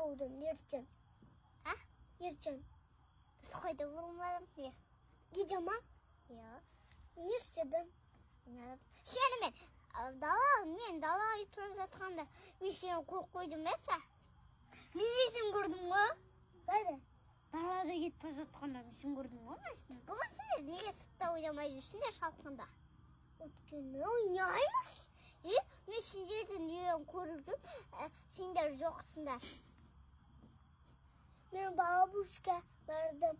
болдың ертең? А? Ертең. Біз қайда болмадым? Не? Үйде ма? Иә. Не істедің? Сені мен дала, мен далаға кетіп бара жатқанда мен сені көріп қойдым ба? Мен де сені көрдім ғой. Қайда? Далада кетіп бара жатқанда мен сені көрдім ғой машина. Бүгін сендер неге сыртта ойнамай жүрсіңдер салқында? Өйткені ойнаймыз. Е, мен сендерді неден көріп жүрмін, сендер жоқсыңдар. Мен бабушка бардым.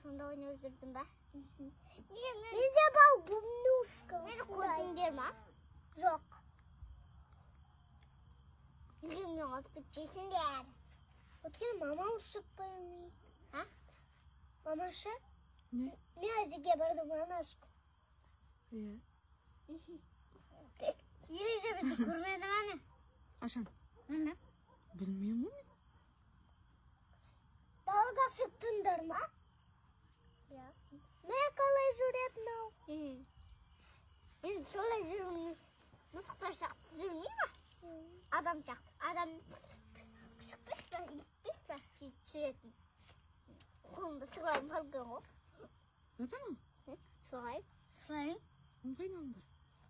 Сонда ойнап жүрдің ба? Неге мен Менде бар гумнушка. Мені көрдіңдер ма? Жоқ. Неге мені алып кетпейсіңдер? Өйткені мама ұрсып қоймайды. А? Мамаша? Не? Мен әзірге бардым анашка. Иә. Елизабетті көрмедің ане? Қашан? Міне. Білмеймін ғой мен. Далаға шықтыңдар ма? Иә. Мен қалай жүреді мынау? Мен солай жүрмін. Мысықтар сияқты жүрмей ма? Адам сияқты. Адам күшік пе, ит пе, сөйтіп жүретін. Қолымда сығылайым бар екен ғой. Қайдан ал? Солай. Солай. Оны қайдан алдыңдар?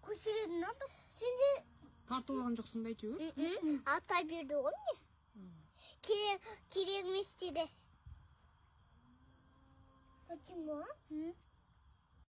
Көшіретін аты. Сенде Тартып алған жоқсың ба әйтеуір? Ата берді ғой міне. Керек, керек емес деді. Фатима?